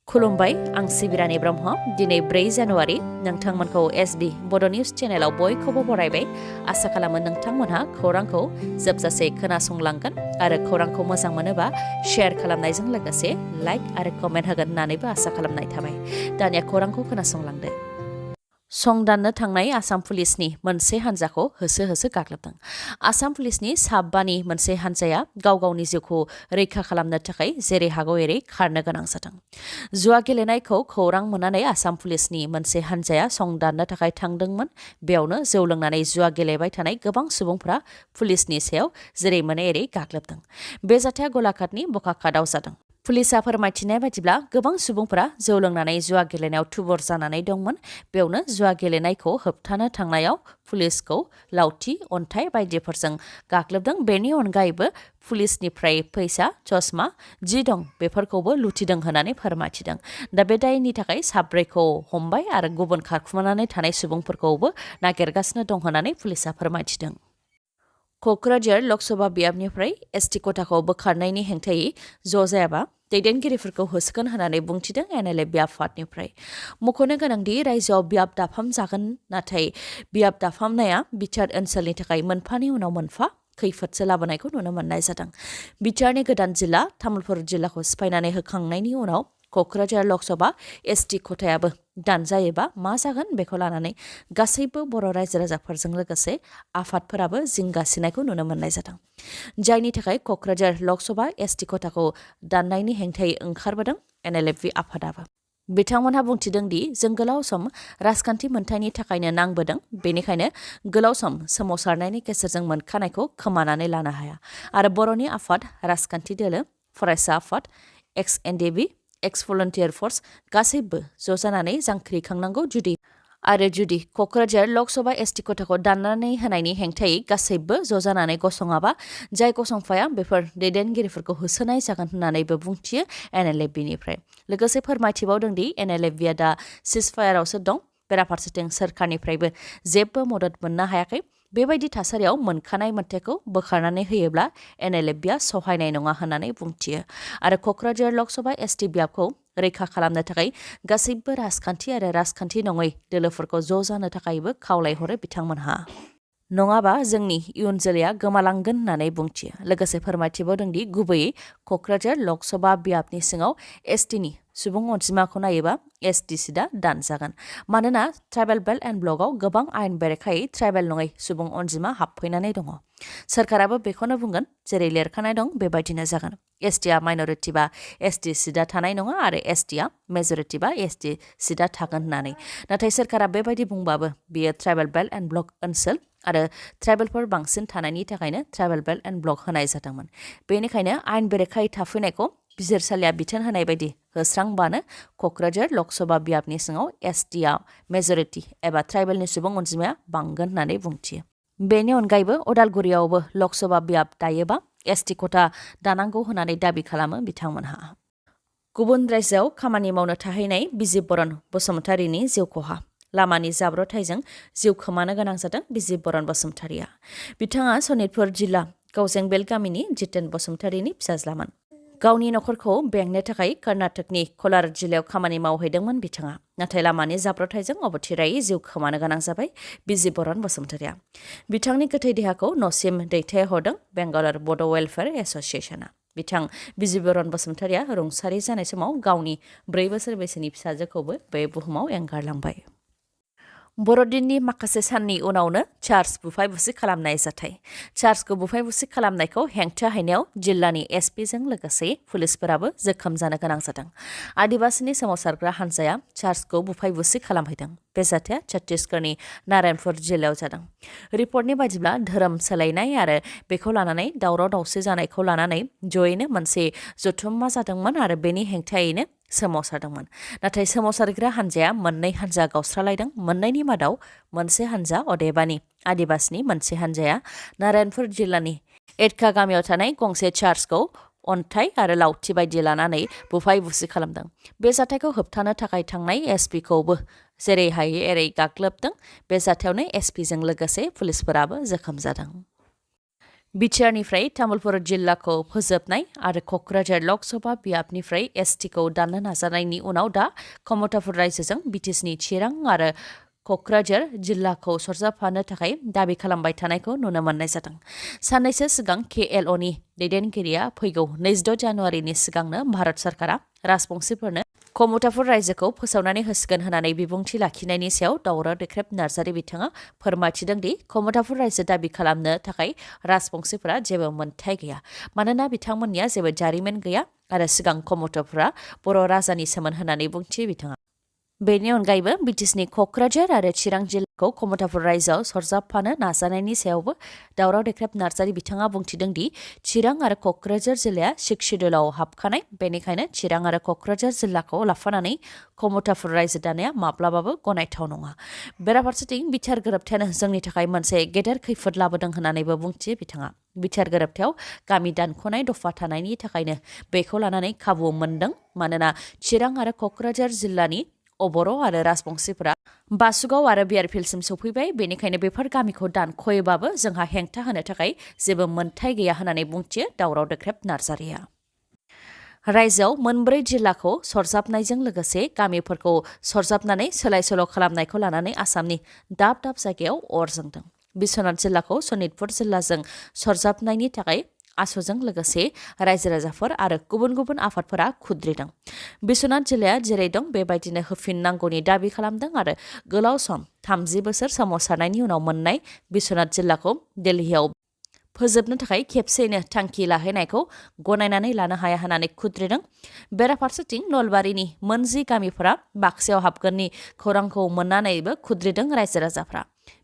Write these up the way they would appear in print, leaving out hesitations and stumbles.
खुलुमबाय आं सिबिरानि ब्रह्म दिनै 4 जानुवारि नोंथांमोनखौ एसबी बड' निउज चेनेलाव बयखौबो बरायबाय आसा खालामो नोंथांमोनहा खौरांखौ जोबजासे खोनासंलांगोन आरो खौरांखौ मोजां मोनोबा शेयार खालामनायजों लोगोसे लाइक आरो कमेन्ट होगोन होननानैबो आसा खालामनाय थाबाय दानिया खौरांखौ खोनासंलांदो संदाननो थांनाय आसाम पुलिसनि मोनसे हान्जाखौ होसो होसो गाग्लोबदों आसाम पुलिसनि साबानि मोनसे हान्जाया गाव गावनि जिउखौ रैखा खालामनो थाखाय जेरै हागौ एरै खारनो गोनां जादों जुवा गेलेनायखौ खौरां मोननानै आसाम पुलिसनि मोनसे हान्जाया संदाननो थाखाय थांदोंमोन बेयावनो जौ लोंनानै जुवा गेलेबाय थानाय गोबां सुबुंफोरा पुलिसनि सायाव जेरै मोनो एरै गाग्लोबदों बे जाथाया गलाघाटनि बकाखातआव जादों पुलिसा फोरमायथिनाय बायदिब्ला गोबां सुबुंफोरा जौ लोंनानै जुवा गेलेनायाव थुबुर जानानै दंमोन बेयावनो जुवा गेलेनायखौ होबथानो थांनायाव पुलिसखौ लावथि अन्थाइ बायदिफोरजों गाग्लोबदों बेनि अनगायैबो पुलिसनिफ्राय फैसा चस्मा जि दं बेफोरखौबो लुथिदों होननानै फोरमायथिदों दा बे दायनि थाखाय साब्रैखौ हमबाय आरो गुबुन खारखुमानानै थानाय सुबुंफोरखौबो नागिरगासिनो दं होननानै पुलिसा फोरमायथिदों क'क्राझार लकसभा बियाबनिफ्राय एसटि खथाखौ बोखारनायनि हेंथायै ज' जायाबा दैदेनगिरिफोरखौ होसोगोन होननानै बुंथिदों एनएलए बियाब आफादनिफ्राय मख'नो गोनांदि रायजोआव बियाब दाफाम जागोन नाथाय बियाब दाफामनाया बिटिआर ओनसोलनि थाखाय मोनफानि उनाव मोनफा खैफोदसो लाबोनायखौ नुनो मोननाय जादों बिटिआरनि गोदान जिल्ला तामुलपुर जिल्लाखौ सिफायनानै होखांनायनि उनाव क'क्राझार लकसभा एसटि खथायाबो दानजायोबा मा जागोन बेखौ लानानै गासैबो बर' रायजो राजाफोरजों लोगोसे आफादफोराबो जिंगासिनायखौ नुनो मोननाय जादों जायनि थाखाय क'क्राझार लकसभा एसटि खथाखौ दाननायनि हेंथायै ओंखारबोदों एनएलएफि आफादाबो बिथांमोनहा बुंथिदों दि जों गोलाव सम राजखान्थि मोनथायनि थाखायनो नांबोदों बेनिखायनो गोलाव सम सोमावसारनायनि गेजेरजों मोनखानायखौ खोमानानै लानो हाया आरो बर'नि आफाद राजखान्थि दोलो फरायसा आफाद एक्स एनडिबि एक्स भलन्टियार फर्स गासैबो ज' जानानै जांख्रिखांनांगौ जुदि क'क्राझार लकसभा एसटि खथाखौ दाननानै होनायनि हेंथायै गासैबो ज' जानानै गसङाबा जाय गसंफाया बेफोर दैदेनगिरिफोरखौ होसोनाय जागोन होननानैबो बुंथियो एनएलएफबिनिफ्राय लोगोसे फोरमायथिबावदों दि एनएलएफबिया दा सिजफायारावसो दं बेराफारसेथिं सोरखारनिफ्रायबो जेबो मदद मोननो हायाखै बेबायदि थासारियाव मोनखानाय मोन्थायखौ बोखारनानै होयोब्ला एनएलएफबिया सहायनाय नङा होननानै बुंथियो आरो क'क्राझार लकसभा एसटि बियाबखौ रैखा खालामनो थाखाय गासैबो राजखान्थि आरो राजखान्थि नङै दोलोफोरखौ ज' जानो थाखायबो खावलायहरो बिथांमोनहा नङाबा जोंनि इयुन जोलैया गोमालांगोन होननानै बुंथियो लोगोसे फोरमायथिबावदों दि गुबैयै क'क्राझार लकसभा बियाबनि सिङाव एसटिनि सुबुं अनजिमाखौ नायोबा एसटि सिटआ दानजागोन मानोना ट्राइबेल बेल्ट एन्ड ब्लकआव गोबां आयेन बेरेखायै ट्राइबेल नङै सुबुं अनजिमा हाबफैनानै दङ सोरखाराबो बेखौनो बुंगोन जेरै लिरखानाय दं बेबायदिनो जागोन एसटिआ माइनरिटिबा एसटि सिटआ थानाय नङा आरो एसटिआ मेजरिटिबा एसटि सिटआ थागोन होननानै नाथाय सोरखारा बेबायदि बुंबाबो बियो ट्राइबेल बेल्ट एन्ड ब्लक ओनसोल आरो ट्राइबेलफोर बांसिन थानायनि थाखायनो ट्राइबेल बेल्ट एन्ड ब्लक होनाय जादोंमोन बेनिखायनो आयेन बेरेखायै थाफैनायखौ बिजिरसालिया बिथोन होनाय बायदि होस्रांबानो क'क्राझार लकसभा बियाबनि सिङाव एसटिआ मेजरिटि एबा ट्राइबेलनि सुबुं अनजिमाया बांगोन होननानै बुंथियो बेनि अनगायैबो अदालगुरियावबो लकसभा बियाब दायोबा एसटि खथा दानांगौ होननानै दाबि खालामो बिथांमोनहा गुबुन रायजोआव खामानि मावनो थाहैनाय बिजि बरन बसुमतारीनि जिउ खहा लामानि जाब्रथायजों जिउ खोमानो गोनां जादों बिजि बरन बसुमतारीया बिथाङा सनितपुर जिल्ला गावजेंबेल गामिनि जितेन बसुमतारीनि फिसाज्लामोन गावनि नखरखौ बेंनो थाखाय कर्नाटकनि कलार जिल्लायाव खामानि मावहैदोंमोन बिथाङा नाथाय लामानि जाब्रथायजों अबथिरायै जिउ खोमानो गोनां जाबाय बिजि बरन बसुमतारीया बिथांनि गोथै देहाखौ न'सिम दैथायहरदों बेंगालर बड' वेलफेयार एस'सियेसना बिथां बिजि बरन बसुमतारीया रुंसारि जानाय समाव गावनि 4 बोसोर बैसोनि फिसाजोखौबो बे बुहुमाव एंगारलांबाय बर'दिननि माखासे साननि उनावनो चार्ज बुफाय बुसि खालामनाय जाथाय चार्जखौ बुफाय बुसि खालामनायखौ हेंथा हैनायाव जिल्लानि एसपिजों लोगोसे पुलिसफोराबो जोखोम जानो गोनां जादों आदिबासिनि सोमावसारग्रा हान्जाया चार्जखौ बुफाय बुसि खालामहैदों बे जाथाया छत्तीसगढ़नि नारायणपुर जिल्लायाव जादों रिपर्टनि बायदिब्ला धोरोम सोलायनाय आरो बेखौ लानानै दावराव दावसि जानायखौ लानानै जयैनो मोनसे जथुम्मा जादोंमोन आरो बेनि हेंथायैनो सोमावसारदोंमन नाथाय सोमावसारग्रा हान्जाया मोननै हान्जा गावस्रालायदों मोननैनि मादाव मोनसे हान्जा अदेबानि आदिबासिनि मोनसे हान्जाया नारायणपुर जिल्लानि एडका गामियाव थानाय गंसे चार्जखौ अन्थाइ आरो लावथि बायदि लानानै बुफाय बुसि खालामदों बे जाथायखौ होबथानो थाखाय थांनाय एसपिखौबो जेरै हायो एरै गाग्लोबदों बे जाथायावनो एसपिजों लोगोसे पुलिसफोराबो जोखोम जादों बिटिआरनिफ्राय तामुलपुर जिल्लाखौ फोजोबनाय आरो क'क्राझार लकसभा बियाबनिफ्राय एसटिखौ दाननो नाजानायनि उनाव दा कमतापुर रायजोजों बिटिसिनि चिरां आरो क'क्राझार जिल्लाखौ सरजाबफानो थाखाय दाबि खालामबाय थानायखौ नुनो मोननाय जादों। साननैसो सिगां KLOनि दैदेनगिरिया फैगौ 26 जानुवारिनि सिगांनो भारत सरकारा राजबंशिफोरनो कमतापुर रायजोखौ फोसावनानै होसिगोन होननानै बिबुंथि लाखिनायनि सायाव दावराव देख्रेब नार्जारि बिथाङा फोरमायथिदों दि कमतापुर रायजो दाबि खालामनो थाखाय राजबंशिफोरा जेबो मोनथाय गैया, मानोना बिथांमोननिया जेबो जारिमिन गैया आरो सिगां कमतापुरा बर' राजानि सोमोन होननानै बुंथियो बिथाङा। बेनि अनगायैबो बिटिसिनि क'क्राझार आरो चिरां जिल्लाखौ कमतापुर रायजोआव सरजाबफानो नाजानायनि सायावबो दावराव देख्रेब नार्जारि बिथाङा बुंथिदों दि चिरां आरो क'क्राझार जिल्लाया सिक्स शिड्युलाव हाबखानाय, बेनिखायनो चिरां आरो क'क्राझार जिल्लाखौ लाफानानै कमतापुर रायजो दानाया माब्लाबाबो गनायथाव नङा। बेराफारसेथिं बिटिआर गोरोबथायानो जोंनि थाखाय मोनसे गेदेर खैफोद लाबोदों होननानैबो बुंथियो बिथाङा। बिटिआर गोरोबथायाव गामि दानख'नाय दफा थानायनि थाखायनो बेखौ लानानै खाबु मोनदों, मानोना चिरां आरो क'क्राझार जिल्लानि बर' आरो राजबंशिफोरा बासुगाव आरो बिआरपिएलसिम सौफैबाय, बेनिखायनो बेफोर गामिखौ दानख'योबाबो जोंहा हेंथा होनो थाखाय जेबो मोनथाय गैया होननानै बुंथियो दावराव देख्रेब नार्जारिया। रायजोआव मोनब्रै जिल्लाखौ सरजाबनायजों लोगोसे गामिफोरखौ सरजाबनानै सोलाय सोल' खालामनायखौ लानानै आसामनि दाब दाब जायगायाव अर जोंदों। बिश्वनाथ जिल्लाखौ सनितपुर जिल्लाजों सरजाबनायनि थाखाय आस'जों लोगोसे रायजो राजाफोर आरो गुबुन गुबुन आफादफोरा खुद्रिदों। बिश्वनाथ जिल्लाया जेरै दं बेबायदिनो होफिननांगौनि दाबि खालामदों आरो गोलाव सम 30 बोसोर सोमावसारनायनि उनाव मोननाय बिश्वनाथ जिल्लाखौ दिल्लीयाव फोजोबनो थाखाय खेबसेयैनो थांखि लाहैनायखौ गनायनानै लानो हाया होननानै खुद्रिदों। बेराफारसेथिं नलबारिनि मोनजि गामिफोरा बाक्सायाव हाबगोननि खौरांखौ मोननानैबो खुद्रिदों रायजो राजाफ्रा।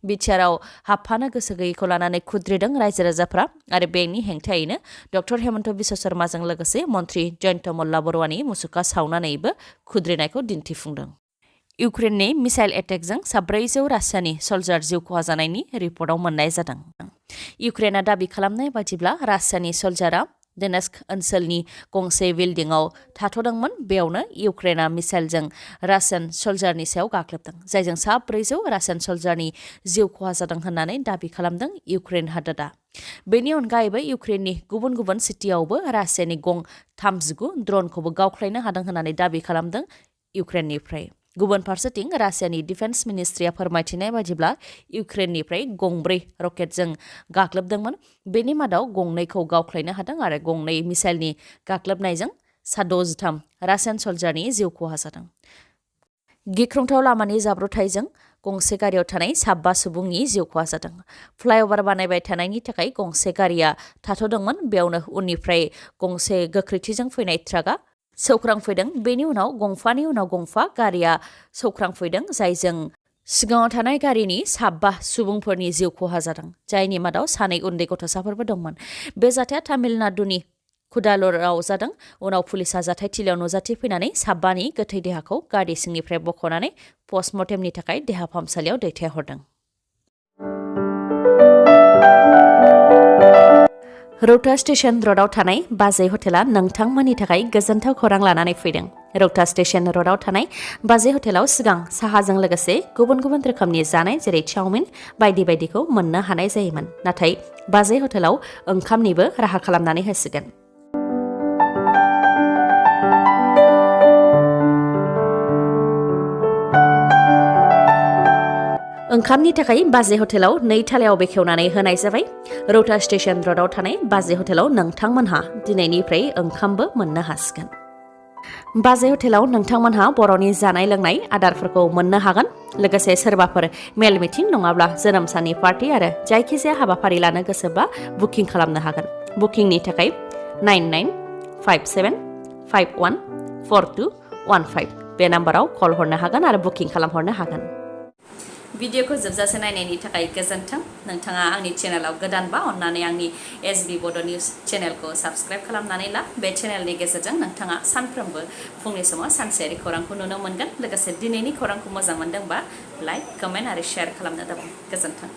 बिटिआरआव हाबफानो गोसो गैयैखौ लानानै खुद्रिदों रायजो राजाफ्रा आरो बेनि हेंथायैनो डक्टर हेमन्त बिश्व शर्माजों लोगोसे मन्त्रि जयन्त मल्ल बरुवानि मुसुखा सावनानैबो खुद्रिनायखौ दिन्थिफुंदों। इउक्रेननि मिसाइल एटेकजों 400 रासियानि सल्जार जिउ खहा जानायनि रिपर्टआव मोननाय जादों। इउक्रेना दाबि खालामनाय बायदिब्ला रासियानि सल्जारा डनेस्क ओनसोलनि गंसे बिल्डिंआव थाथ'दोंमोन, बेयावनो इउक्रेना मिसाइलजों रासियान सल्जारनि सायाव गाग्लोबदों, जायजों 400 रासियान सल्जारनि जिउ खहा जादों होननानै दाबि खालामदों इउक्रेन हादोरा। बेनि अनगायैबो इउक्रेननि गुबुन गुबुन सिटियावबो रासियानि गं 39 ड्रनखौबो गावख्लायनो हादों होननानै दाबि खालामदों इउक्रेननिफ्राय। गुबुन फारसेथिं रासियानि डिफेन्स मिनिस्ट्रिया फोरमायथिनाय बायदिब्ला इउक्रेननिफ्राय गंब्रै रकेटजों गाग्लोबदोंमोन, बेनि मादाव गंनैखौ गावख्लायनो हादों आरो गंनै मिसाइलनि गाग्लोबनायजों 63 रासियान सल्जारनि जिउ खहा जादों। गिख्रंथाव लामानि जाब्रबथायजों गंसे गारियाव थानाय 5 सुबुंनि जिउ खहा जादों। फ्लाइअभार बानायबाय थानायनि थाखाय गंसे गारिया थाथ'दोंमोन, बेयावनो उननिफ्राय गंसे गोख्रैथिजों फैनाय ट्राकआ सौख्रांफैदों। बेनि उनाव गंफा गारिया सौख्रांफैदों, जायजों सिगाङाव थानाय गारिनि 5 सुबुंफोरनि जिउ खहा जादों, जायनि मादाव 2 उन्दै गथ'साफोरबो दंमोन। बे जाथाया तामिलनाडुनि कुडालुराव जादों। उनाव पुलिसा जाथायथिलियाव नुजाथिफैनानै 5नि गोथै देहाखौ गारि सिंनिफ्राय बख'नानै पस्टमर्टेमनि थाखाय देहा फाहामसालियाव दैथायहरदों। रौता स्टेशन र'डआव थानाय बाजै हटेला नोंथांमोननि थाखाय गोजोनथाव खौरां लानानै फैदों। रौता स्टेशन र'डआव थानाय बाजै हटेलाव सिगां साहाजों लोगोसे गुबुन गुबुन रोखोमनि जानाय जेरै चाउमिन बायदि बायदिखौ मोननो हानाय जायोमोन, नाथाय बाजै हटेलाव ओंखामनिबो राहा खालामनानै होसिगोन। ओंखामनि थाखाय बाजै हटेलाव 2 थालायाव बेखेवनानै होनाय जाबाय। रौता स्टेशन र'डआव थानाय बाजै हटेलाव नोंथांमोनहा दिनैनिफ्राय ओंखामबो मोननो हासिगोन। बाजै हटेलाव नोंथांमोनहा बर'नि जानाय लोंनाय आदारफोरखौ मोननो हागोन, लोगोसे सोरबाफोर मेल मिटिं नङाब्ला जोनोम साननि पार्टि आरो जायखिजाया हाबाफारि लानो गोसोबा बुकिं खालामनो हागोन। बुकिंनि थाखाय 9957514215 बे नाम्बाराव कल हरनो हागोन आरो बुकिं खालामहरनो हागोन। भिडिअखौ जोबजासे नायनायनि थाखाय गोजोन्थों। नोंथाङा आंनि चेनेलाव गोदानबा अन्नानै आंनि एसबि बड' निउस चेनेलखौ साबस्क्राइब खालामनानै ला। बे चेनेलनि गेजेरजों नोंथाङा सानफ्रोमबो फुंनि समाव सानसेयारि खौरांखौ नुनो मोनगोन। लोगोसे दिनैनि खौरांखौ मोजां मोनदोंबा लाइक, कमेन्ट आरो शेयार खालामनो दाबाव। गोजोन्थों।